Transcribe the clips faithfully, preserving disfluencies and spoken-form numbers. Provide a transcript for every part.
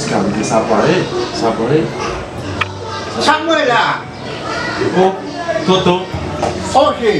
Sa vle di sa pa anyen, sa pa anyen. Sa m wè la. O, tonton. Oje.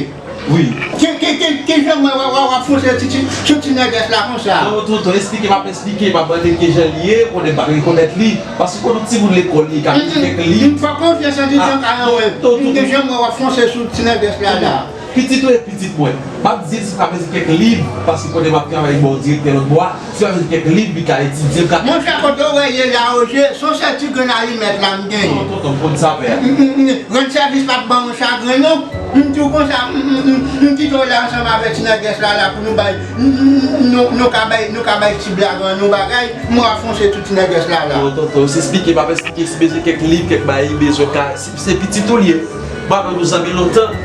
Wi. Ki, ki, ki, ki jan mwen wè w ap fonse sou ti, sou ti nègès la konsa? Non, tonton, esplike, m ap esplike, m ap mande l ki jan li ye, konnen m pa rekonèt li. Paske konnen yon timoun lekòl li ka bezwen kèk liv. M fè konfyans an ti jan ka yon wè. Ki jan mwen wè w ap fonse sou ti nègès la la? Pitit ou e pitit mwen. M ap di l si l pa bezwen kèk liv, paske konnen m ap travay bò direktè lòt bò a. Si l pa bezwen kèk liv, li ka etidye, li ka... Monchè, kote w wè ye la, Oje, se yon sèl ti grenn alimèt la m genyen. Non, tonton, m konn sa, pè. M, m, m, rann sèvis p ap ban mwen chagren, non. M di w konsa, m, m, m, m kite w la ansanm avèk ti nègès la, la pou nou bay, m, m, m, nou, nou ka bay, nou ka bay ti blag an, nou bagay, m wè w ap fonse sou ti nègès la, la. Non, tonton, se esplike, m ap esplike, si bezwen kèk liv, kèk bagay, li bezwen ka, si se pitit ou li ye. M avè w nou zanmi lontan.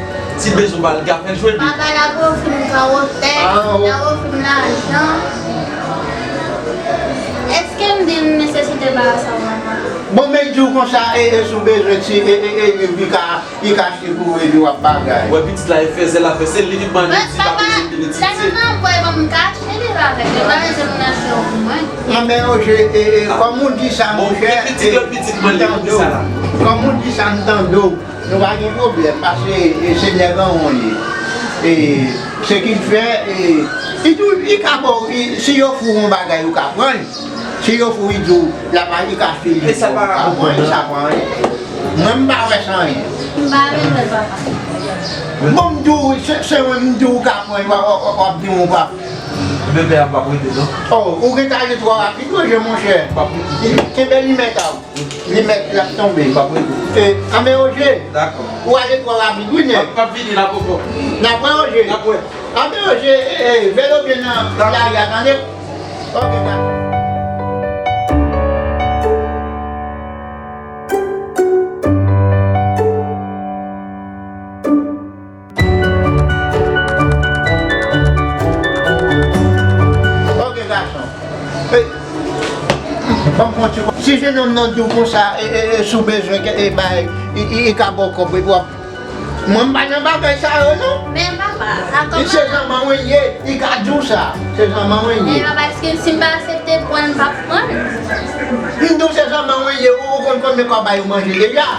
Si l bezwen bal, l ka fè l jwenn li. Papa, l ap ofri m kawotè, l ap ofri m lajan. Èske m di l m nesesite bagay sa yo, papa? Bon, men di w konsa, e, e, si w bezwen ti, e, e, e, liv li ka, li ka achte pou ou, epi w ap bagay. Wè, pitit la, e fè zèl, l ap fè, se li vin mande, di pa bezwen vin etidye. Papa, m ka achte liv avèk li, pa bezwen moun achte yo pou mwen. Anben, Oje, e, e, kòm ou di sa, monchè, e, m tande w. Kòm ou di sa, m tande w. Nou pa gen pwoblèm, paske, e, se nèg an ou ye. E, se ki fè, e, li tou, li ka ba w, e, si yo ofri w yon bagay, ou ka pran l. Si yo ofri w, li di w, l ap al, li ka achte l, li ka pran l, sa pa anyen. Mwen, m pa wè sa anyen. M pa bezwen, papa. Bon, m di w, se, se mwen, m di w, ou ka pran l, w ap, w ap, w ap di w, ou pa. Bebe a p ap rete, non. Oh, ou gentan ale twò rapid, wi, monchè. Kenbe limèt a w. Limèt la ap tonbe. M ap rete. E, anben, Oje. Dakò. Ou ale twò rapid, wi, nèg. M ap, m ap vini la, koko. N ap wè, Oje. N ap wè. Anben, Oje, e, e, veye byen nan lari a, tande? Oke, dakò. Oke, gason. E, ban m pran ti kòb. Si jennonm nan di w konsa, e, e, e, si w bezwen, e, bay, li, li, li ka ba w kòb, epi w ap, mwen, m pa nan bagay sa yo, non. Men, papa, sa kòman? Se zanmanw li ye, li ka di w sa. Se zanmanw li ye. Men, papa, èske si m pa aksepte pran l, m p ap pran l? M di w se zanmanw li ye, ou, ou konn konbyen kòb a yo manje deja?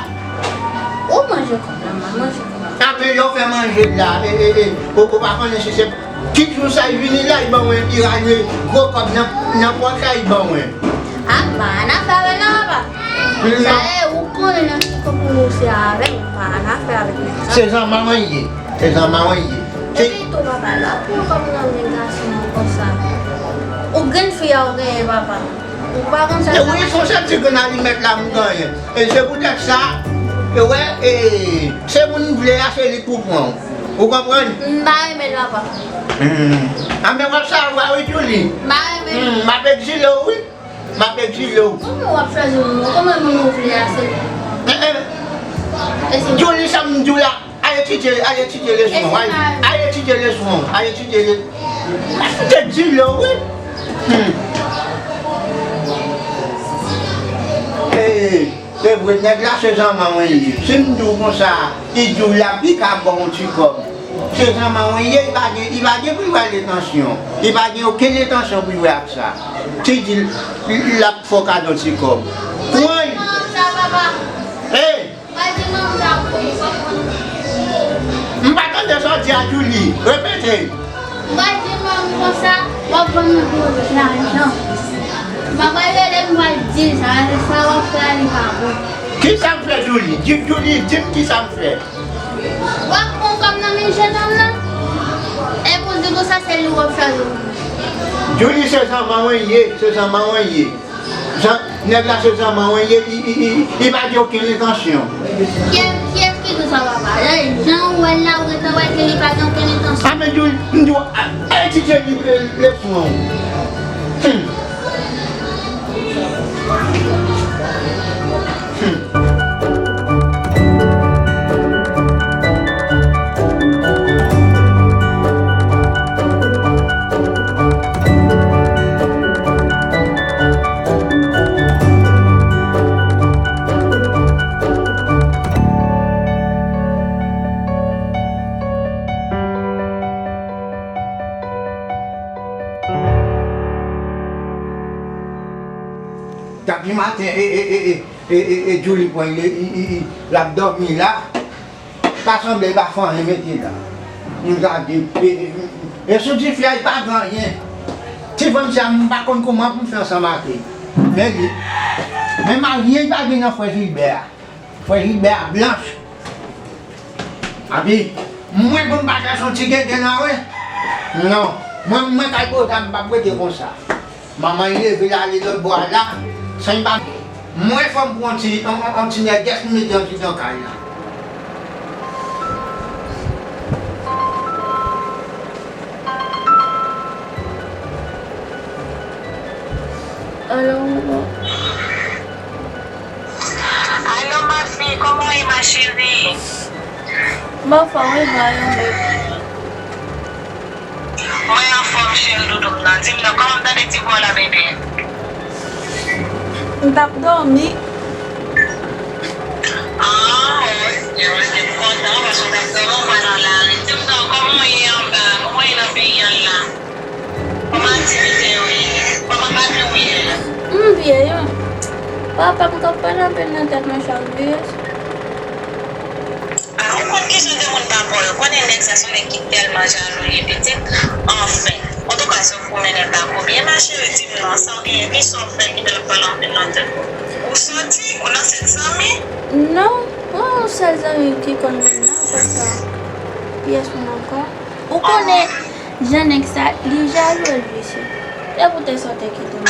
Ou manje kòb la, m pa manje kòb la. Apre lè w fè manje la, e, e, e, ou, ou pa konnen si se ki jou sa li vini la, li ban mwen, li rale gwo kòb nan, nan pòch la, li ban mwen. A, m pa annafè avè l non, papa. Sa e ou konnen nan ki kòb ou se avè m, m pa annafè avèk nèg sa. Se zanmanw li ye, se zanmanw li ye. Epi tou, papa, lè w pran kòb nan men gason an konsa, ou grenn fi a ou genyen, papa. Ou pa konn sa. E wi, se yon sèl ti grenn alimèt la m genyen. E se poutèt sa, e wè, e, se moun m vle a, se li k pou pran. Ou konprann? M pa renmen l, papa. Hmm. Anben, w ap salva wi, Djouly. M pa renmen l. Hmm, m ap egzile w, wi. M ap egzile w. Kòman w ap chwazi moun? Kòman moun ou vle a, se li? Eh, eh. E se Djouly, sa m di w la. Al etidye, al etidye leson w, al, al etidye leson w, al etidye le-, al etidye dilo, wi. Hmm. E, se vre, nèg la se zanmanw li ye. Si m di w konsa, li di w l ap, li ka ba w yon ti kòb. Se zanmanw li ye, li pa gen, li pa gen pou l ba l entansyon. Li pa gen okenn entansyon pou l wè ak sa. Si di l, l ap fè w kado ti kòb. Pran l. Hey! M pa tande sa w di a, Djouly. Repete. M pral di manmi konsa, w ap ban m yon lajan. M ap rele l, m pral di l sa, sa w ap fè a, li pa bon. Kisa m fè, Djouly? Di, Djouly, di m kisa m fè. W ap pran kòb nan men jennonm nan. Epi w di konsa se li w ap chwazi. Djouly, se zanmanw li ye, se zanmanw li ye. Jan, nèg la se zanmanw li ye, li, li, li, li pa gen okenn entansyon. Kiyès, kiyès ki di w sa, papa? Jan ou wè l la, ou gentan wè ke li pa gen okenn entansyon. A, men di w, m di w, a, a etidye li, e, leson an. Hmm. Hmm. Tapi maten, e, e, e, e, e, e, e, Julie pran, li, i, i, i, l ap dòmi la. Pa sanble l pa fè anyen mete la. M gade, e, e, e, e sou tifi a, li pa gen anyen. Ti fanm sa, m pa konn kòman pou m fè ansanm ak li. Men li, men anyen li pa gen nan frè Gilbert a. Frè Gilbert a blanch. Epi, mwen pou m pa chèche yon ti genten nan, wi. Non. Mwen, mwen kay poze a, m p ap rete konsa. Manman li leve l ale lòt bò a la, san li pa. Mwen fò m pran yon ti, yon, yon, yon ti nègès pou mete yon ti nan kay la. Alo, alo. Alo, ma fille, comment est ma chérie? Mwen anfòm, wi, ba yo menm. Mwen anfòm, cheri doudou m nan. Di m non, kòman m tande ti vwa w la, bebe? M t ap dòmi. Ah, ok, ok, m kontan, paske w t ap dòmi, w pa nan lari. Di m non, kòman w ye anba? Kòman w ye nan peyi an la? Kòman aktivite yo ye? Kòman papi w ye? M byen, yo. Papa m k ap pale anpil nan tèt mwen, chak vye. Ah, ou konn kijan de moun pa pran yo. Konnen nèg sa se yon nèg ki tèlman jalou, li pitit. Anfen. Antouka, se ou k pou mennen bak ou byen, ma chérie, di m non, sa w genyen, kisa w fè ki fè l ap pale anpil nan tèt ou? Ou sòti, ou nan sèt zanmi? Non, mwen yon sèl zanmi ki konn vin nan, apre sa, pyès moun ankò. Ou konnen jan nèg sa, li jalou, li visye. Se poutèt sa w te kite m.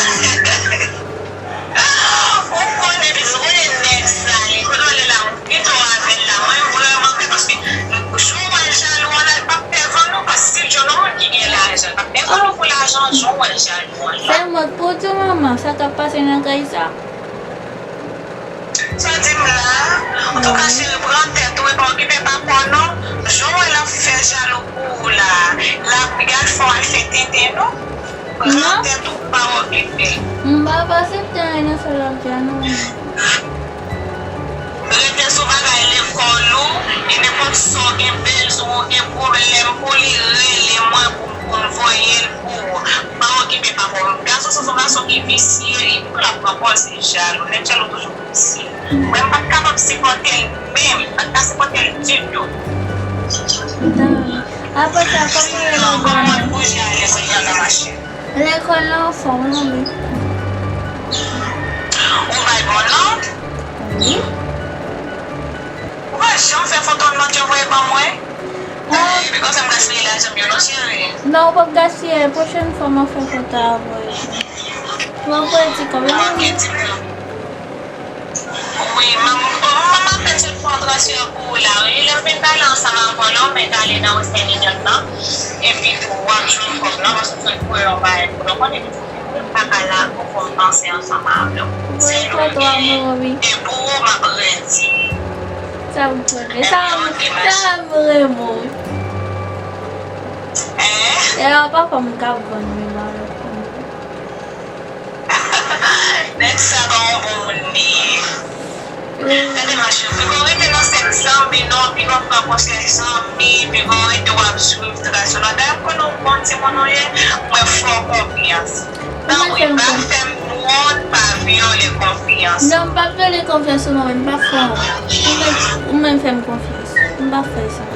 Ou konnen, ou konnen nèg sa, li konnen w ale la, ou kite w avè l la. Mwen vrèman pè, paske jou w wè l jalou an la, l p ap pè vann ou, paske se yon moun ki gen lajan, l p ap pè vann ou pou lajan, jou w wè l jalou an la. Fè m wont pou di w, manman, sa k ap pase nan kay sa. Sa w di m la, antouka, cheri, pran tèt ou, e pa okipe papa w non. Jan w wè l ap fè jalou pou ou la, l ap gad fè w al fè tenten non. Pran tèt ou, pa okipe. M pa pase tan nan sa l ap di a non. Rete sou bagay lekòl ou, e nenpòt sa w gen bezwen, ou gen pwoblèm pou li, rele mwen pou, pou m voye l pou ou. Pa okipe papa w. Gason sa se yon gason ki visye, li tou l ap pran pòz, li jalou. Nèg jalou toujou visye. Mwen, m pa t kapab sipòte l menm. M pa t ka sipòte l ditou. Apre sa, kòman w ye la? Sinon, kòman w ye pou w ale kounye a nan machin? Lekòl la anfòm, wi. Ou bay bon non? Wi. Ou pa janm fè foto w nan tchè voye ban mwen? Epi konsa m gaspiye lajan m yo non, cheri. Non, ou p ap gaspiye. Pwochèn fwa, m ap fè foto a voye. M ap voye ti kòb la. Ok, di m non. Wi, m, m, m apèn sot pran transfè pou ou la, wi. Lè m vin pale ansanm avè w la, ou mèt ale nan Western Union nan. Epi tou, w ap jwenn kòb lan, paske m sot voye yon bagay pou nou konnen. M pa ka la pou m panse ansanm avè w. Se nou m genyen. E pou ou, m ap redi. Sa m konnen. Sa m, sa m renmen w. Hein? E a papa m k ap vann menm avèk ou. Nèg sa pa yon bon moun li ye. Gade ma chérie, piga w rete nan sèk zanmi non, piga w pran konsèy zanmi, piga w rete w ap swiv tras yo non. Dayè m konnen w bon timoun ou ye, mwen fè w konfyans. Tanpri, pa fè m wont, pa vyole konfyans. Non, m p ap vyole konfyans ou non, men m p ap fè w wont. Ou menm, ou menm fè m konfyans. M p ap fè sa.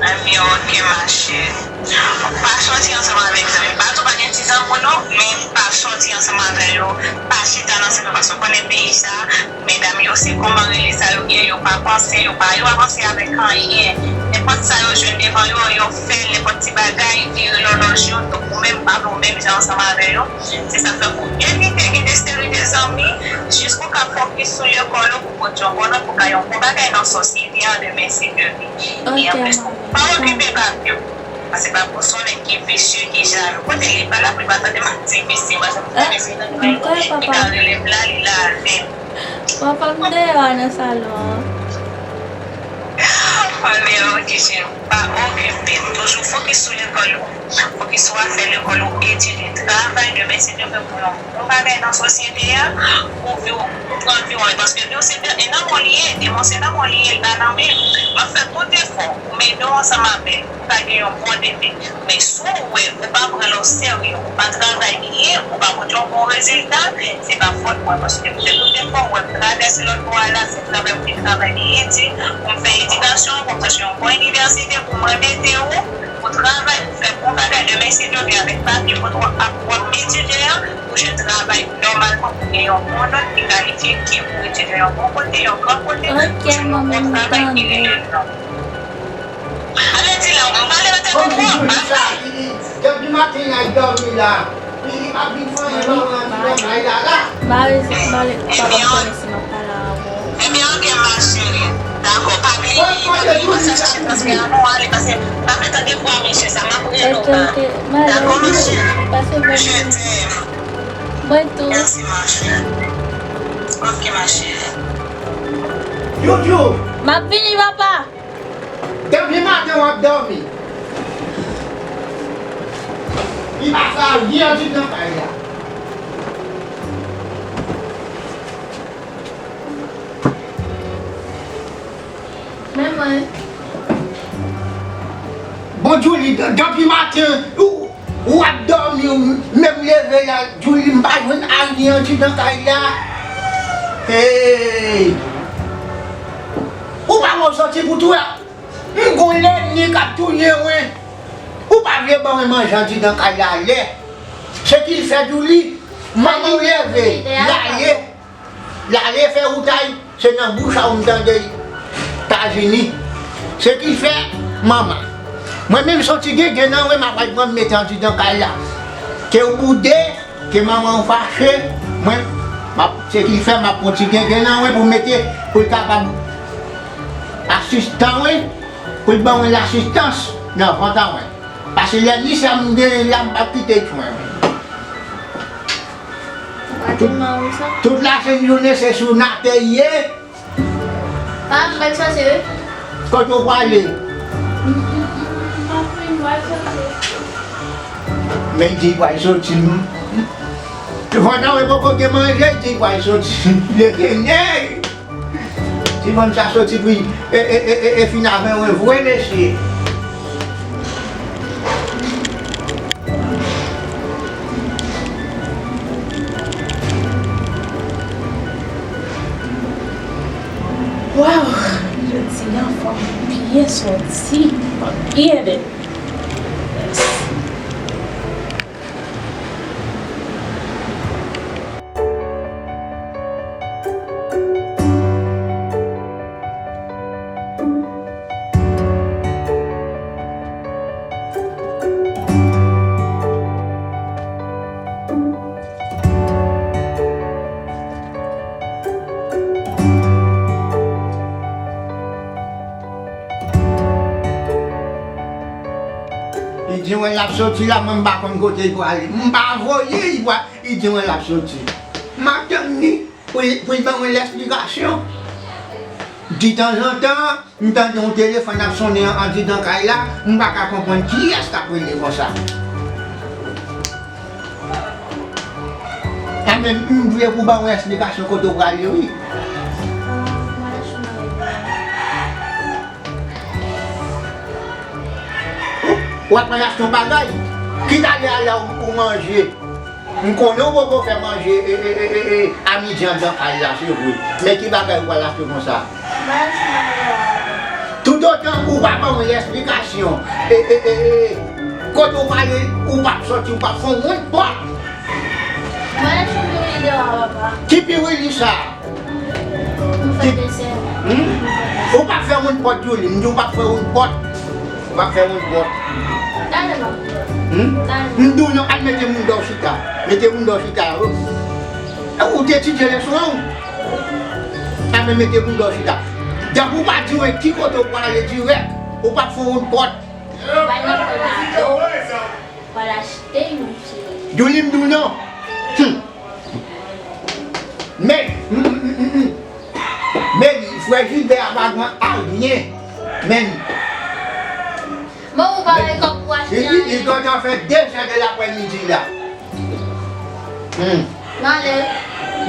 Ebyen, ok, ma chérie. Pa sòti ansanm avèk zanmi. M pa di w pa gen ti zanmi w non, men pa sòti ansanm avè yo. Pa chita nan sèk yo, paske w konnen peyi sa, medam yo, se kòman rele sa yo ye, yo pa panse, yo pa, yo avanse avèk anyen. Nenpòt sa yo jwenn devan yo, yo fè l, nenpòt ti bagay, vire lòlòj yo. Donk, ou menm, pa vle w menm jan ansanm avè yo. Se sa k fè pou evite gen de seri de zanmi, jis pou w ka fokis sou lekòl ou, pou w pot yon bon nòt, pou w ka yon bon bagay nan sosyete an demen, si Dye vle. E anplis, pou pa okipe papi w. Paske papi w se yon nèg ki visye, ki jalou. Kote li pa la pou li pa tande m ap di visye, paske m konnen se nan li ka rele m la, li la avè m. Papa m deyò a nan salon an. Anben, ok, cheri, pa okipe m. Toujou fokis sou lekòl ou. Fokis sou afè lekòl ou, etid ou, travay, demen, si Dye vle, pou yon bon bagay nan sosyete a, pou vi w, pou pran vi w anlè. Paske vi w se nan men w li ye, demen w se nan men w li ye, li pa nan men m. M ap fè tout efò pou m ede w ansanm avè l. pa gen yon bon demen. Men si w wè ou pa pran lè w serye, ou pa travay byen, ou pa pote yon bon rezilta, se pa fòt mwen, paske petèt ou te fè w wè m travèse lòt bò a la, se travay pou te travay byen di, pou m fè edikasyon, pou m soti yon bon inivèsite, pou m remete ou, pou travay, pou fè bon bagay. Demen, si Dye vle, avèk papye kote w ap, w ap etidye a, pou jwenn travay nòmalman, pou gen yon bon nòt ki kalifye, ki pou etidye yon bon kote, yon gran kote, pou jwenn yon bon travay ki rele non. Ale di la, ou pale nan telefòn. Depi maten, y ap dòmi la. Li pa vin fè anyen, pa wè anti nan kay la, la. Ba, papa, m konnen si m ap pale avè w. Ebyen, ok, ma chérie. Dakò, pa bliye, pa bliye, pa sa chèche, paske avan w ale, paske m pa vle tande vwa mesye sa, m ap rele w ba. Dakò, ma chérie. Je t'aime. Mwen tou. Merci, ma chérie. Ok, ma chérie. Joujou. M ap vini, papa. Depi maten w ap dòmi. Li pa fè anyen andidan kay la. Men mwen. Bon, Djouly, d-, depi maten, ou, ou ap dòmi, ou menm leve la, Djouly, m pa jwenn anyen andidan kay la. Hey! Ou pa wè w soti pou touye? M gon lènmi k ap touye mwen. Ou pa vle ban mwen manje andidan kay la lè. Se ki l fè Djouly, manman w leve, l ale, l ale fè woutay, se nan bouch a w m tande l ta vini. Se ki l fè, manman. Mwen menm, se yon ti gengen nan mwen, m ap al pran m mete andidan kay la. Ke w boude, ke manman w fache, mwen, m ap, se ki l fè, m ap pran ti gengen nan mwen pou mete, pou l kapab asistan mwen, pou l ban mwen lasistans nan vant an mwen. Paske lè misye m genyen la, m p ap kite l jwenn. Tout, tout lasenn jounen se sou n atè l ye. Pa m pral chèche, wi. Kote w prale? M, m, m, m pa fini, m pral chèche. Men di pral soti. Pandan w poko gen manje, di pral soti. Letenèl! Ti fanm sa soti pou e, e, e, e, e fin avè mwen vre, mesye. Waw, jodi a fò m byen sòti, m byen bèl. Li di mwen l ap soti la, mwen m pa konn kote l prale. M pa voye l prale, li di mwen l ap soti. M ap tann li pou l, pou l ban mwen lèsplikasyon. Ditanzantan, m tande yon telefòn ap sonnen an, andidan kay la, m pa ka konprann kiyès k ap rele konsa. Anben, m vle pou w ban mwen èsplikasyon kote w prale, wi. W ap al achte yon bagay. Kit alè a la ou, ou manje. M konnen w poko fè manje, e, e, e, e, e, a midi anndan kay la, se vre. Men ki bagay ou pral achte konsa? Toutotan ou pa ban mwen lèsplikasyon, e, e, e, e, kote w prale, ou p ap sòti, ou p ap fè yon wonn pòt. Ki piwili sa? Hmm? Ou p ap fè wonn pòt, Djouly. M di w p ap fè wonn pòt. Ou p ap fè wonn pòt. Hmm? M di w non, al mete moun dò chita. Mete moun dò chita, wi. E ou te etidye leson an, wi. Anben mete moun dò chita. Depi w pa di mwen ki kote w prale dirèk, ou p ap fè wonn pòt. Pral nan kòd avè w. Pral achte yon ti. Djouly, m di w non. Hmm. Men, m, m, m, m, m. Men, frè Gilbert a pa gen anyen. Men. Men ou pa gen kòb pou achte anyen. Li, li gentan fè de zè de laprèmidi la. Hmm. M ale.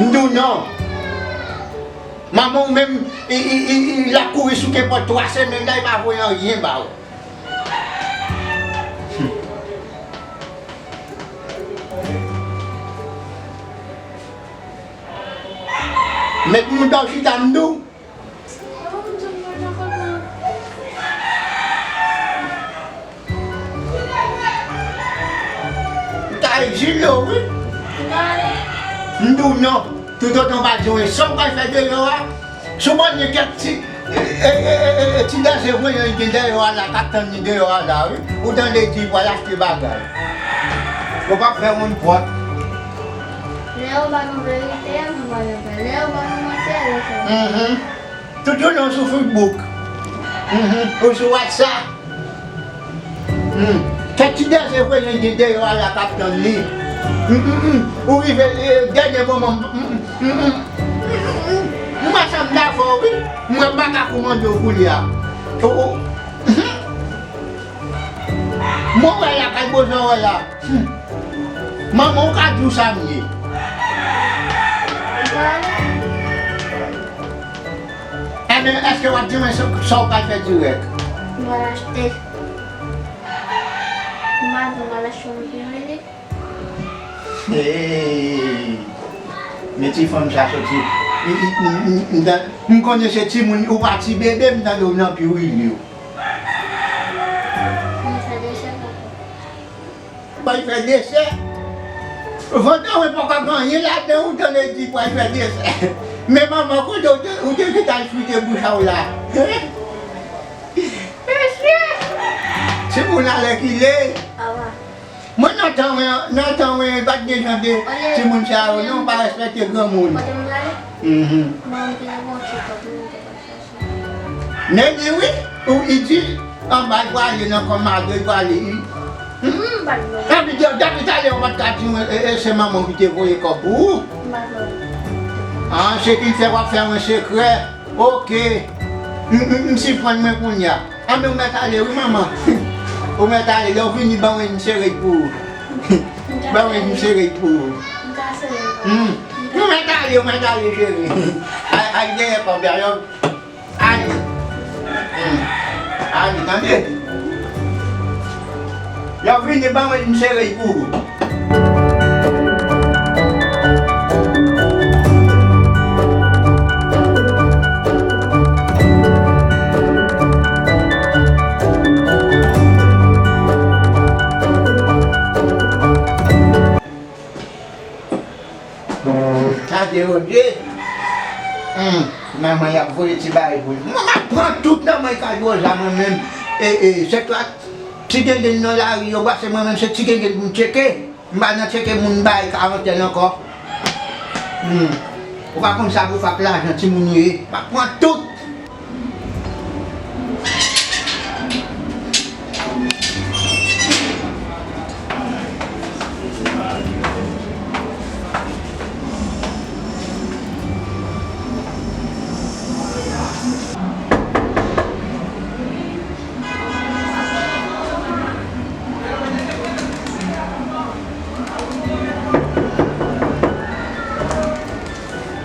M di w non. Manman w menm, i, i, i, i, l ap kouri sou kenpòt twa semèn la, li pa voye anyen ba w. Met mouda w chita m di w. M ta egzile w wi. M di w non. Toutotan w pa di w sa w pral fè deyò a. Si w pa gen kèk ti, e, e, e, e, e, ti danje vre, li gen deyò a la, k ap tann li deyò a la wi. Ou tande di pral achte bagay. Ou p ap fè moun pòt. Lè yo ba nou verite a, nou pral fè. Lè yo ba nou manti a, nou fè. Mhm. Tout jounen w sou Facebook. Mhm. Ou sou WhatsApp. Hmm. Kèk ti danje vre, gen deyò a la k ap tann li. Hmm, hmm, hmm. Ou rive, eh, dènye moman. Hmm, hmm, hmm, hmm. M wè sa m ta fè w wi. M wè m pa ka kòmande w kounye a. Ou, ou, hmm. Mwen wè la, kal bezwen wè la. Hmm. Manman, ou ka di w sa m ye. Ebyen, èske w ap di mwen sa, sa w pral fè dirèk? M pral achte. M pral achte yon vye. Hey! Men ti fanm sa soti. M, m, m, m, m ta, m konnen se timoun, ou pa ti bebe, m tande w nan pi w rive w. M fè desè, papa. Pral fè desè. Vant an mwen poko gen anyen ladan, ou tande di pral fè desè. Men manman, kote ou te, ou te gentan frite bouch a w la? Mesye! Timoun alèkile. Awa. Mwen nan tan mwen, nan tan mwen, pa t gen jan de timoun sa yo, non, pa respekte granmoun. Kote m prale? Mhm. Mwen, m te gon ti kòb, mwen te Nèni wi, ou i di, anba l prale nan kòm madan l prale, i. Hmm? Epi de-, depi talè ou pa t ka di mwen, e, e, se manman w ki te voye kòb pou ou. Ah, se ki fè w ap fè mwen sekrè. Oke. M, m, m siprann mwen kounye a. Anben ou mèt ale wi, manman. Ou mèt ale, lè w vini, ban mwen yon serey pou ou. Ban mwen yon serey pou ou. Hmm. Ou mèt ale, ou mèt ale, cheri. Ay, ay, dèyè pòt la, yo. Ani. Hmm. Ani, tande? Lè w vini, ban mwen yon serey pou ou. Tande yo di, hmm, manman y ap voye ti bagay pou li. Mwen m ap pran tout nan men kay Rosa mwen menm. E, e, se twa ti gengen nan lari yo, se mwen menm se ti gengen pou m tcheke. M pa nan tcheke moun bay karantèn ankò. Hmm. Ou pa konn sa pou fè ak lajan timoun yo ye. M ap pran tout.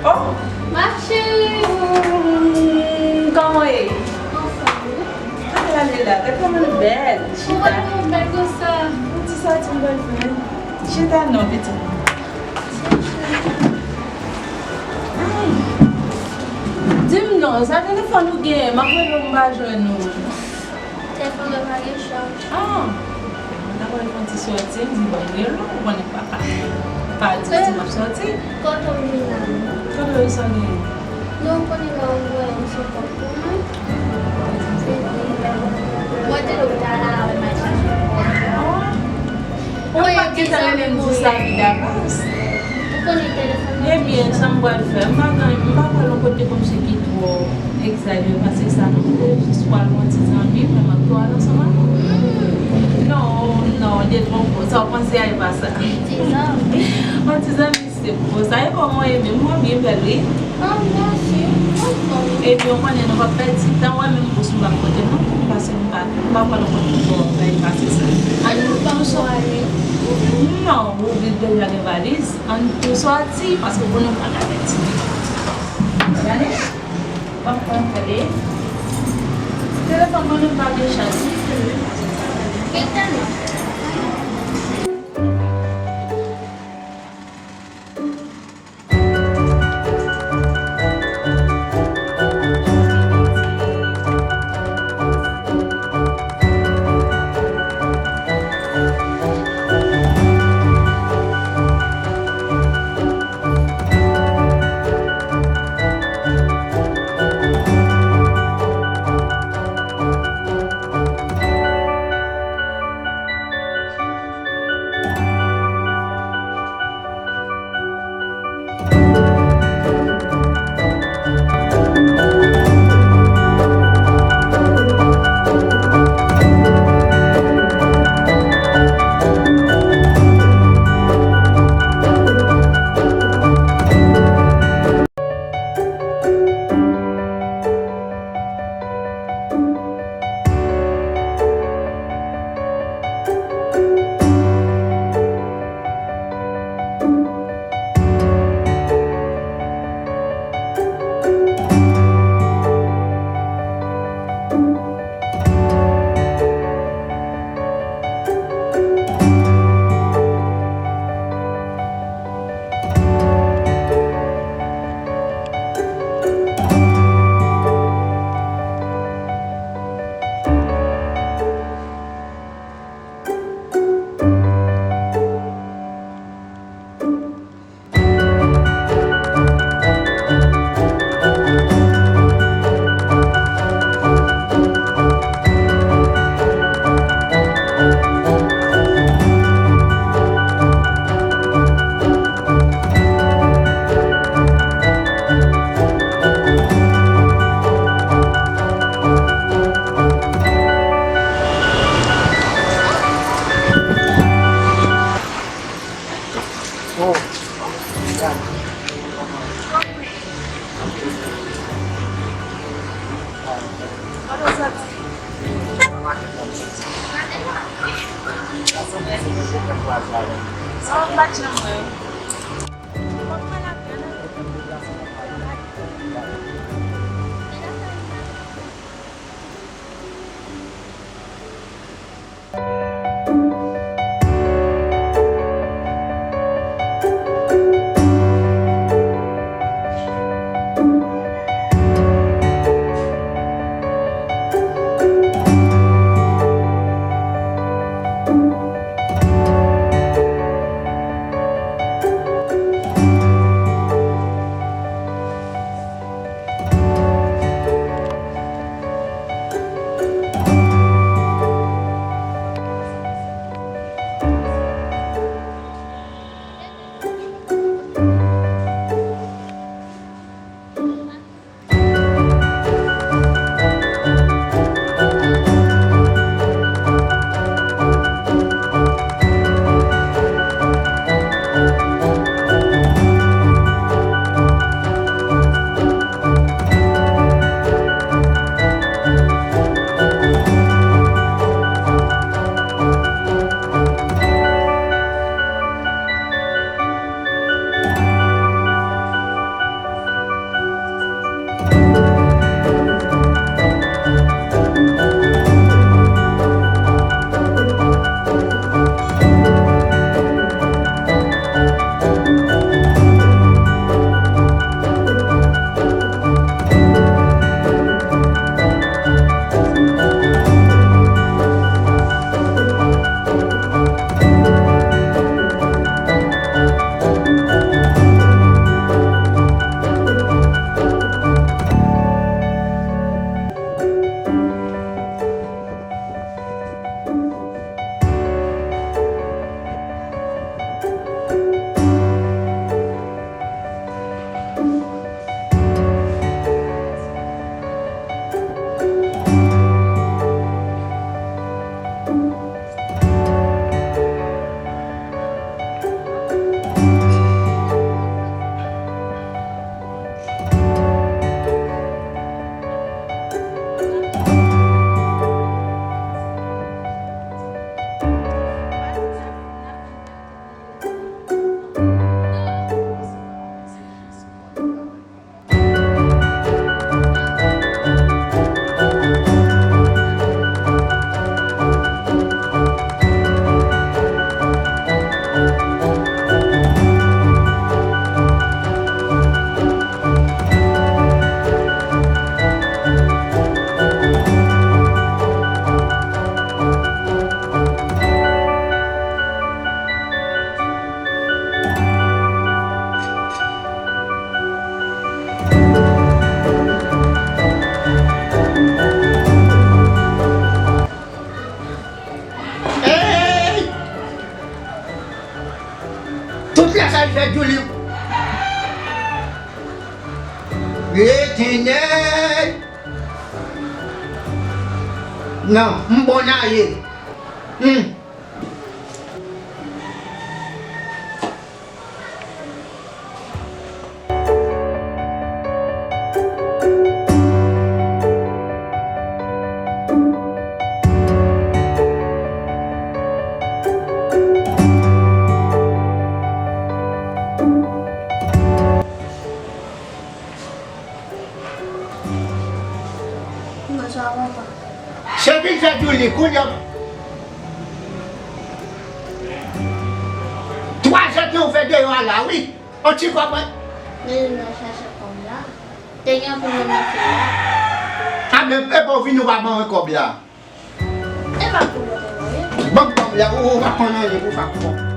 Oh, ma chérie, kòman w ye? Anfòm, wi. Gade la, gade kòman l bèl. Chita. Ou wè l bèl konsa. Yon ti sòti m pral fè. Chita non, pitit. Ay. Di m non, sa telefòn ou genyen? M ap rele w, m pa jwenn ou. Telefòn mwen pa gen chaj. Ah! Mwen ta pral fè yon ti sòti, m di bon, m rele w, ou konnen papa. Pa di w di m ap sòti. Kote w vin la menm? Kote w sa genyen? Non, ou konnen mwen voye yon sipò pou mwen. Mwen te lopital la, mwen al chache. Ah! Ou pa t gentan renmen m di sa, Vida, pas. Ou konnen telefòn nan. Ebyen, sa m pral fè, m pa gen, m pa pral yon kote kòmsi ki twò egzajere pase sa non. M te jis pral wè yon ti zanmi, m ap tou al ansanm ak ou. Hmm. Non, non, li twò bon. Sa w panse a, e pa sa. Ti zanmi. Yon ti zanmi se bon. Sa e kòman w ye menm? Mwen byen bèl, wi. Ah, mèsi. Anfòm. Ebyen, ou konnen nou p ap pèdi tan, wè menm bous m p ap pote non pou m pase. M pa, m pa kwè nou konn twò byen pase sa. Ann nou tou sò-, non, ou vin deja gen valiz. Ann tou sòti, paske pou nou pa gade ti. Gade. Pap pran tele. Telefòn mwen menm pa gen chaj. Gen tèlman. Ey! Tout lè sa l fè djoulim. Retenèy. Non, m bon a ye. Hmm. Bonswa, papa. Se vin fè djoulim, kounye a. Twa zè tan ou fè deyò a la, wi. On ti kòb, wi. Men nou nan chache kòb la. Te gen anpil moun nan fil la. A, men, e bon, vini, ou pa ban mwen kòb la. E pa pou mwen te voye. Ban m kòb la, ou, ou pa konn anyen pou fè ak kòb.